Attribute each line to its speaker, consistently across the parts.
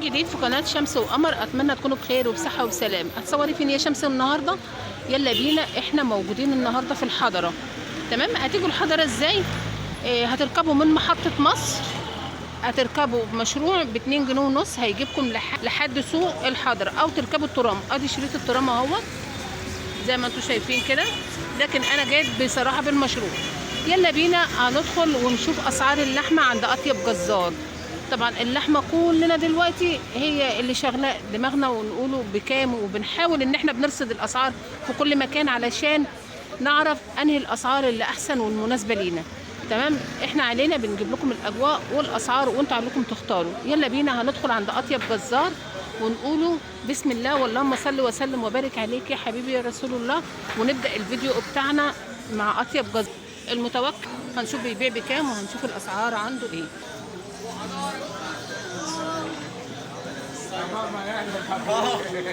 Speaker 1: جديد في قناة شمس وقمر. أتمنى تكونوا بخير وبصحة وسلام. هتصوري فين يا شمس النهاردة؟ يلا بينا، احنا موجودين النهاردة في الحضرة. تمام، هتيجوا الحضرة ازاي؟ هتركبوا من محطة مصر، هتركبوا مشروع ب2.5 جنيه هيجيبكم لحد سوق الحضرة، او تركبوا الترام. ادي شريط الترام اهوت زي ما انتم شايفين كده، لكن انا جيت بصراحة بالمشروع. يلا بينا هندخل ونشوف اسعار اللحمة عند اطيب جزار. طبعا اللحمة كلنا دلوقتي هي اللي شغله دماغنا ونقوله بكام، وبنحاول ان احنا بنرصد الاسعار في كل مكان علشان نعرف انهي الاسعار اللي احسن والمناسبة لينا. تمام، احنا علينا بنجيب لكم الاجواء والاسعار وانتوا عليكم تختاروا. يلا بينا هندخل عند اطيب جزار ونقوله بسم الله واللهم صل وسلم وبارك عليك يا حبيبي يا رسول الله، ونبدا الفيديو بتاعنا مع اطيب جزار المتوكل. هنشوف بيبيع بكام وهنشوف الاسعار عنده ايه.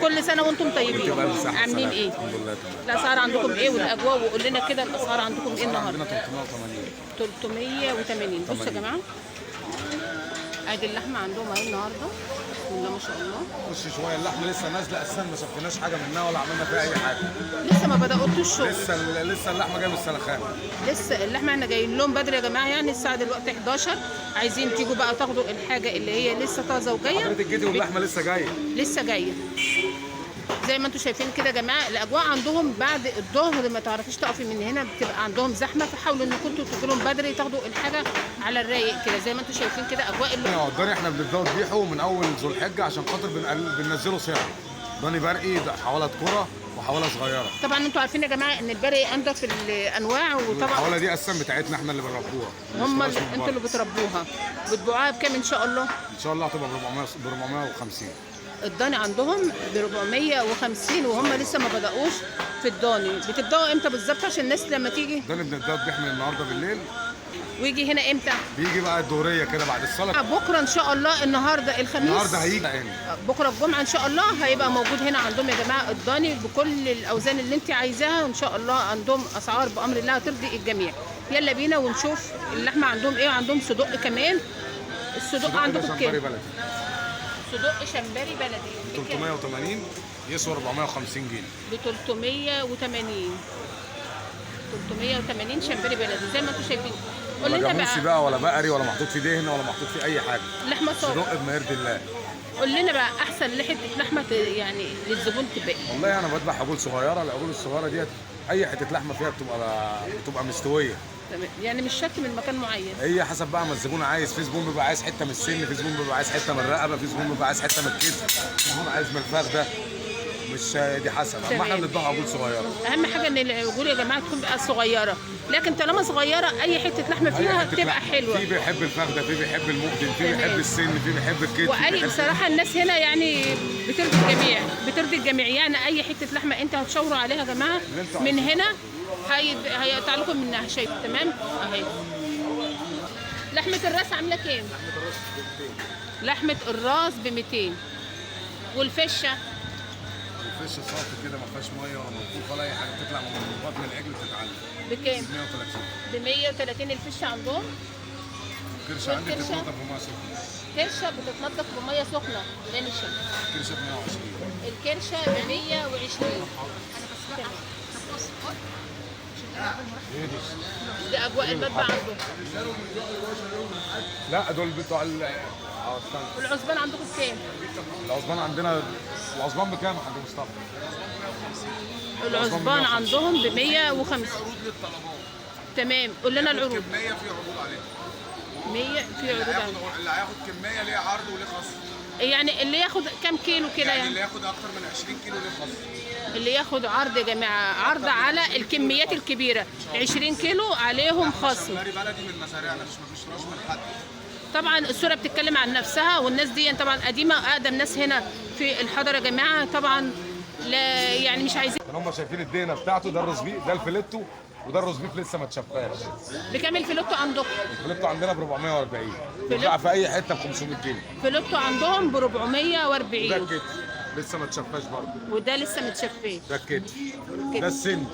Speaker 1: كل سنة وانتم طيبين، عاملين ايه؟
Speaker 2: الحمد لله تمام.
Speaker 1: الاسعار عندكم ايه والاجواء؟ وقول لنا كده الاسعار عندكم ايه النهارده؟
Speaker 2: عندنا 380.
Speaker 1: 380. بصوا يا جماعة، ادي اللحمة عندهم اهي النهارده، بسم الله ما شاء الله.
Speaker 2: خش شوية، اللحمة لسه نازله اساسا، ما شفناش حاجة منها ولا عملنا فيها اي حاجة.
Speaker 1: لسه ما بدأتوش الشغل،
Speaker 2: لسه اللحمة جاية من السلخانه.
Speaker 1: لسه اللحمة احنا جايين لهم بدري يا جماعة، يعني الساعة دلوقتي 11. عايزين تيجوا بقى تاخدوا الحاجة اللي هي لسه طازة وجاية.
Speaker 2: حضرتك جيتي واللحمة لسه جاية،
Speaker 1: لسه جاية زي ما انتم شايفين كده يا جماعة. الاجواء عندهم بعد الظهر ما تعرفيش تقفي من هنا، بتبقى عندهم زحمة، فحاولوا انكم انتوا تجوا لهم بدري تاخدوا الحاجة على الرايق كده زي ما انتم شايفين كده. اجواء
Speaker 2: الضاني احنا بنبداوا نبيعه من اول ذو الحجة عشان خاطر بننزله سعر. ضاني برقي، حواله كره وحواله صغيرة.
Speaker 1: طبعا انتوا عارفين يا جماعة ان البرقي انضف الانواع، وطبعا
Speaker 2: الحواله دي اساسا بتاعتنا احنا اللي بنربوها،
Speaker 1: هم انتوا اللي بتربوها. بتبيعوها بكام ان شاء الله؟
Speaker 2: ان شاء الله هتبقى ب 450.
Speaker 1: الضاني عندهم ب 450 وهم لسه ما بدأوش في الضاني. بتبدأوا امتى بالظبط عشان الناس لما تيجي؟
Speaker 2: الضاني بنبدأ ذبح من النهارده بالليل.
Speaker 1: ويجي هنا امتى؟
Speaker 2: بيجي بقى الدورية كده بعد الصلاة.
Speaker 1: بكره ان شاء الله. النهارده الخميس،
Speaker 2: النهارده هيجي هنا.
Speaker 1: بكره الجمعة ان شاء الله هيبقى موجود هنا عندهم يا جماعة الضاني بكل الاوزان اللي انت عايزاها، وان شاء الله عندهم اسعار بامر الله ترضي الجميع. يلا بينا ونشوف اللحمة عندهم ايه. عندهم صدق كمان. الصدق عندكم بكام؟ صدق شمبري بلدي
Speaker 2: 380 يسوى 450 جنيه.
Speaker 1: ب 380. 380 شمبري بلدي زي ما انتم شايفين.
Speaker 2: قول لنا بقى، ولا بقري ولا محطوط فيه دهن ولا محطوط فيه اي حاجة،
Speaker 1: لحمه صافية،
Speaker 2: صدق بما يرضي الله.
Speaker 1: قول لنا بقى احسن لحمه يعني للزبون تبقى.
Speaker 2: والله انا بذبح عجول صغيرة، العجول الصغيرة ديت اي حتة لحمه فيها بتبقى مستوية.
Speaker 1: تمام، يعني مش شرط من مكان معين،
Speaker 2: هي حسب بقى ما الزبون عايز. في زبون بيبقى عايز حتة من السن، في زبون بيبقى عايز حتة من الرقبة، في زبون بيبقى عايز حتة من الكتف، في زبون عايز من الفخده، مش دي حسب. اما احنا بنذبح عجول صغيرة.
Speaker 1: اهم حاجة ان العجول يا جماعة تكون بقى صغيرة، لكن طالما صغيرة اي حتة لحمه فيها بتبقى حلوة.
Speaker 2: في بيحب الفخده، في بيحب المقدم، في بيحب السن، في بيحب الكتف.
Speaker 1: واي بصراحة الناس هنا يعني بترضي الجميع، بترضي الجميع. يعني اي حتة لحمه انت هتشاوروا عليها يا جماعة من هنا هيقطع لكم منها. شايف؟ تمام اهي. لحمه الراس عامله كام؟ لحمه الراس ب 200. والفشه؟
Speaker 2: الفشه صافي كده ما فيهاش مية ولا منفوخ ولا اي حاجة، بتطلع من بطن العجل بتتعلق.
Speaker 1: بكام؟
Speaker 2: 130.
Speaker 1: ب 130 الفشه عندهم.
Speaker 2: الكرشه عندي بتتنضف بميه سخنة.
Speaker 1: كرشه بتتنضف بميه سخنة. لان الشمس.
Speaker 2: الكرشه ب 120.
Speaker 1: الكرشه ب 120. دي اجواء المذبح عندهم.
Speaker 2: لا دول بتوع
Speaker 1: والعصبان عندكم بكام؟
Speaker 2: العصبان عندنا، العصبان بكام يا حاج مصطفى؟
Speaker 1: العصبان عندهم ب 150. تمام، قول لنا العروض.
Speaker 2: كمية في عروض عليها.
Speaker 1: 100 في عروض عليها.
Speaker 2: اللي هياخد كمية ليه عرض وليه خصم.
Speaker 1: يعني اللي ياخد كام كيلو كده؟
Speaker 2: يعني اللي ياخد اكتر من 20 كيلو ليه خصم.
Speaker 1: اللي ياخد عرض يا جماعة، عرض على الكميات الكبيرة 20 كيلو عليهم خصم.
Speaker 2: شمبري بلدي من مزارعنا، مش ما بنشتراش من حد.
Speaker 1: طبعا الصورة بتتكلم عن نفسها، والناس دي طبعا قديمة، اقدم ناس هنا في الحضرة يا جماعة. طبعا لا يعني مش عايزين.
Speaker 2: هم شايفين الدهنه بتاعته، ده الروز بيف، ده الفيليتو، وده الروز بيف لسه ما اتشفاش.
Speaker 1: بكام الفيليتو عندكم؟
Speaker 2: الفيليتو عندنا ب 440، بيتباع في اي حتة ب 500 جنيه.
Speaker 1: فيليتو عندهم ب 440.
Speaker 2: ده الكتف لسه ما اتشفاش برضه.
Speaker 1: وده لسه ما اتشفاش.
Speaker 2: ده الكتف، ده السن،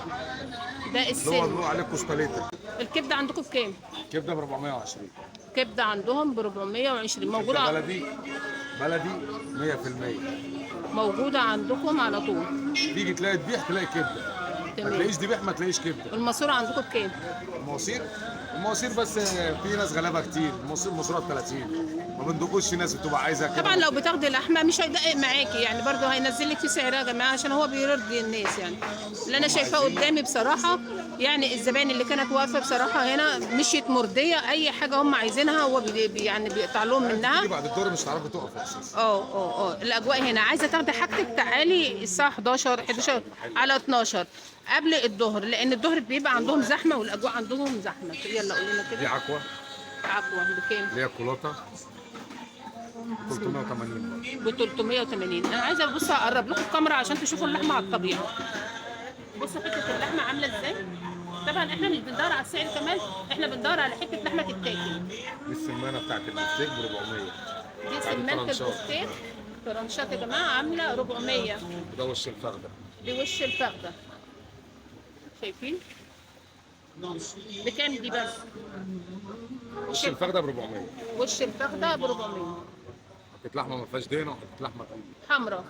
Speaker 1: ده السن
Speaker 2: اللي هو بنقول عليه كوستاليتا.
Speaker 1: الكبده عندكم بكام؟
Speaker 2: الكبده ب 420.
Speaker 1: كبده عندهم ب 420 موجودة
Speaker 2: بلدي. بلدي 100%.
Speaker 1: موجودة عندكم على طول.
Speaker 2: تيجي تلاقي ذبيح تلاقي كبده. ما تلاقيش ذبيح ما تلاقيش كبده.
Speaker 1: الماسورة عندكم بكام؟
Speaker 2: المواسير؟ المواسير بس في ناس غلابة كتير، المواسير ماسوره ب 30، ما بندقوش، في ناس بتبقى عايزه كده.
Speaker 1: طبعا لو بتاخدي لحمه مش هيدقق معاكي يعني، برضه هينزل لك في سعرها يا جماعة عشان هو بيرضي الناس يعني. اللي انا شايفاه قدامي بصراحة يعني الزبائن اللي كانت واقفة بصراحة هنا مشيت مرضية، اي حاجة هم عايزينها هو يعني بيقطع لهم منها.
Speaker 2: تيجي بعد الدور مش هتعرفي تقف اساسا.
Speaker 1: الاجواء هنا عايزه تاخدي حاجتك تعالي الساعة 11 على 12 قبل الظهر، لان الظهر بيبقى عندهم زحمة والاجواء عندهم زحمة. يلا قولي لنا كده.
Speaker 2: دي عكوه.
Speaker 1: عكوه بكام؟
Speaker 2: اللي هي كولاطه 380.
Speaker 1: ب 380. انا عايزه بص اقرب لكم الكاميرا عشان تشوفوا اللحمة على الطبيعة. بصوا حتة اللحمة عامله ازاي. طبعا احنا مش بندور على السعر كمان، احنا بندور على حتة لحمه تتاكل.
Speaker 2: دي السمانه بتاعت البفتيك ب 400.
Speaker 1: دي سمانه البفتيك ترانشات يا جماعة عامله 400.
Speaker 2: ده وش الفخده.
Speaker 1: دي وش الفخده. شايفين؟ بكام دي بس؟
Speaker 2: وش الفخده ب 400.
Speaker 1: وش الفخده ب 400.
Speaker 2: حتة لحمه ما فيهاش دهنه وحتة لحمه
Speaker 1: حمراء ما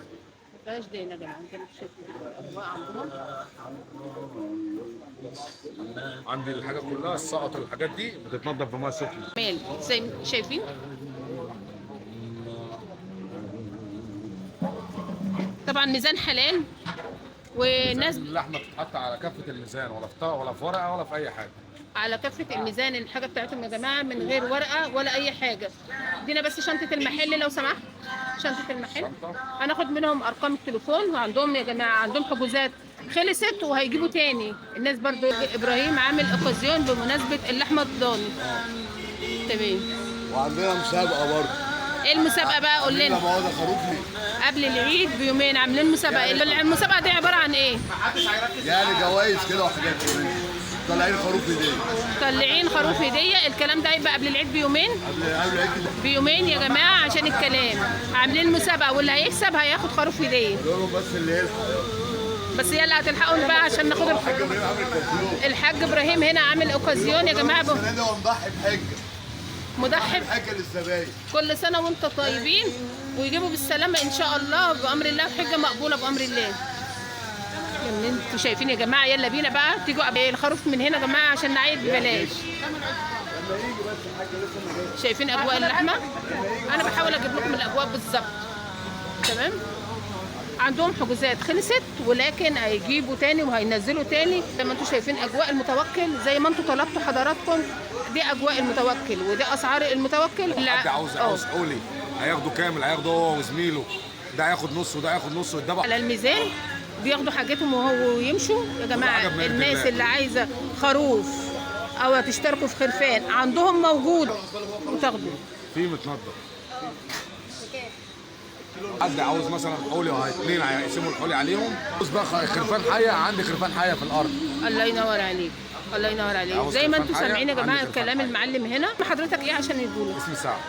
Speaker 1: فيهاش دهنه يا جماعة. انتوا شايفين الاجواء عندهم.
Speaker 2: عندي الحاجة كلها السقط والحاجات دي بتتنضف بميه سخنة.
Speaker 1: مال زي شايفين؟ طبعا ميزان حلال والناس
Speaker 2: اللحمة بتتحط على كفه الميزان، ولا في طبق ولا في ورقة ولا في اي حاجة.
Speaker 1: على كفه الميزان الحاجة بتاعتهم يا جماعة من غير ورقة ولا اي حاجة. ادينا بس شنطه المحل لو سمحت، شنطه المحل. هناخد منهم ارقام التليفون، وعندهم يا جماعة عندهم حجوزات خلصت وهيجيبوا تاني. الناس برضو ابراهيم عامل اوكازيون بمناسبة اللحمة الضاني. تمام.
Speaker 3: وعندنا مسابقة برضو.
Speaker 1: ايه المسابقة بقى؟ قول لنا. قبل العيد بيومين عاملين مسابقة. المسابقة دي عبارة عن ايه؟
Speaker 3: يعني جوائز كده وحاجات كده. طالعين خروف هديه.
Speaker 1: طالعين خروف هديه. الكلام ده هيبقى قبل العيد بيومين؟
Speaker 3: قبل العيد
Speaker 1: بيومين يا جماعة عشان الكلام. عاملين مسابقة واللي هيكسب هياخد خروف هديه.
Speaker 3: قولوا بس اللي يلحق.
Speaker 1: بس يلا هتلحقوا بقى عشان ناخد الحاج ابراهيم هنا عامل اوكازيون يا جماعة.
Speaker 3: السنة دي هو مضحي بحجة.
Speaker 1: مضحي
Speaker 3: بحجة للزباين.
Speaker 1: كل سنة وانتم طيبين ويجيبوا بالسلامة ان شاء الله بامر الله، وحجه مقبولة بامر الله. انتوا شايفين يا جماعة. يلا بينا بقى تيجوا الخروف من هنا يا جماعة عشان نعيد ببلاش. شايفين اجواء اللحمة؟ انا بحاول اجيب لكم الاجواء بالظبط. تمام. عندهم حجوزات خلصت ولكن هيجيبوا تاني وهينزلوا تاني. زي ما انتوا شايفين اجواء المتوكل زي ما انتوا طلبتوا حضراتكم. دي اجواء المتوكل ودي اسعار المتوكل.
Speaker 2: حد عاوز حولي هياخده كامل، هياخده هو وزميله، ده هياخد نص وده هياخد نص والدبح
Speaker 1: على الميزان. بياخدوا حاجتهم وهو ويمشوا يا جماعة. الناس اللي عايزه خروف او هتشتركوا في خرفان عندهم موجود وتاخدوا
Speaker 2: في متنضف. حد عاوز مثلا حولي اثنين هيقسموا الحولي عليهم. عاوز بقى خرفان حيه، عندي خرفان حيه في الارض.
Speaker 1: الله ينور عليك، الله ينور عليك. زي ما انتم سامعين يا جماعة الكلام المعلم هنا. حضرتك ايه عشان يقولوا؟
Speaker 2: اسمي سعد.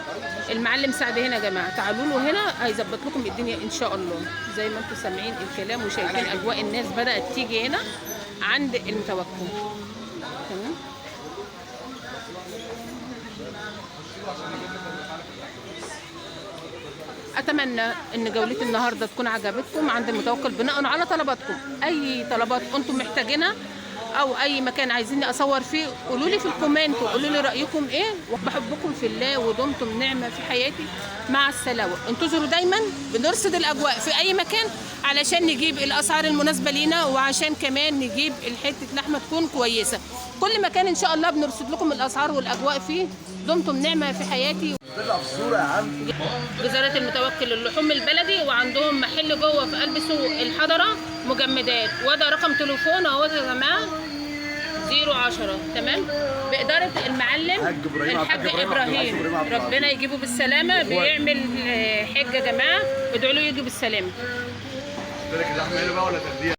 Speaker 1: المعلم سعد هنا يا جماعة، تعالوا له هنا هيظبط لكم الدنيا ان شاء الله. زي ما انتم سامعين الكلام وشايفين اجواء الناس بدات تيجي هنا عند المتوكل. تمام. اتمنى ان جولتي النهارده تكون عجبتكم عند المتوكل بناء على طلباتكم. اي طلبات انتم محتاجينها او اي مكان عايزيني اصور فيه قولوا لي في ال comment وقولوا لي رايكم ايه. وبحبكم في الله ودمتم نعمه في حياتي. مع السلامة. انتظروا دايما بنرصد الاجواء في اي مكان علشان نجيب الاسعار المناسبة لينا، وعشان كمان نجيب الحتة لحمه تكون كويسة. كل مكان ان شاء الله بنرصد لكم الاسعار والاجواء فيه. دمتم نعمه في حياتي.
Speaker 3: طلع في الصورة يا عم.
Speaker 1: جزارة المتوكل للحوم البلدي، وعندهم محل جوه في قلب سوق الحضرة مجمدات، وده رقم تليفون اهو يا جماعة 010. تمام. بإدارة المعلم الحاج إبراهيم. ربنا يجيبه بالسلامة. بيعمل حجة يا جماعة، ادعوا له يجي بالسلامة.
Speaker 3: بالك اللحمة هنا بقى ولا تغذية؟